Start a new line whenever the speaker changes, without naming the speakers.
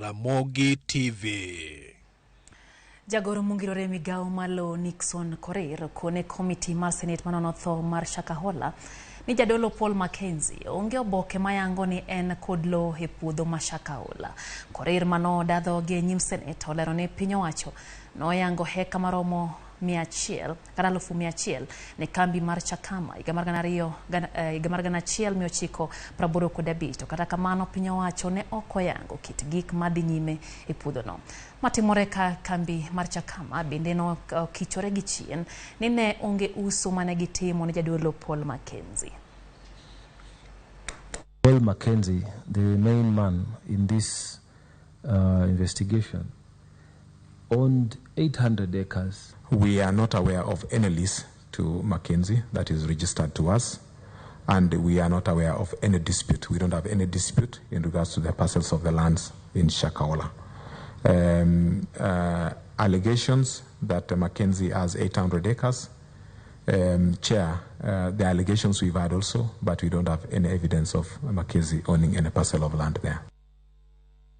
Ramogi TV.
Jagoro mongirore e migawo mar lowo Nixon Korir okone komiti mar Senate manono tho mar Shakahola ni jadolo Paul Mackenzie onge oboke mayango ni en kod lowo e puodho ma Shakahola. Korir mano dadhogi e nyim Senate olero ni piny owacho noyango heka maromo 100 kata 100,000 ne kambi mar Chakama higa mar 2000 higa mar 1985, to kata kamano piny owacho ne ok oyango kit gik madhi nyime e puodhono. Matimore ka kambi mar Chakama bende nokichore gi chien ni ne onge uso mane gitimo ne jadolo Paul Mackenzie.
Paul Mackenzie, the main man in this investigation, owned 800 acres.
We are not aware of any lease to Mackenzie that is registered to us, and we are not aware of any dispute. We don't have any dispute in regards to the parcels of the lands in Shakahola. Allegations that Mackenzie has 800 acres, Chair, the allegations we've had also, but we don't have any evidence of Mackenzie owning any parcel of land there.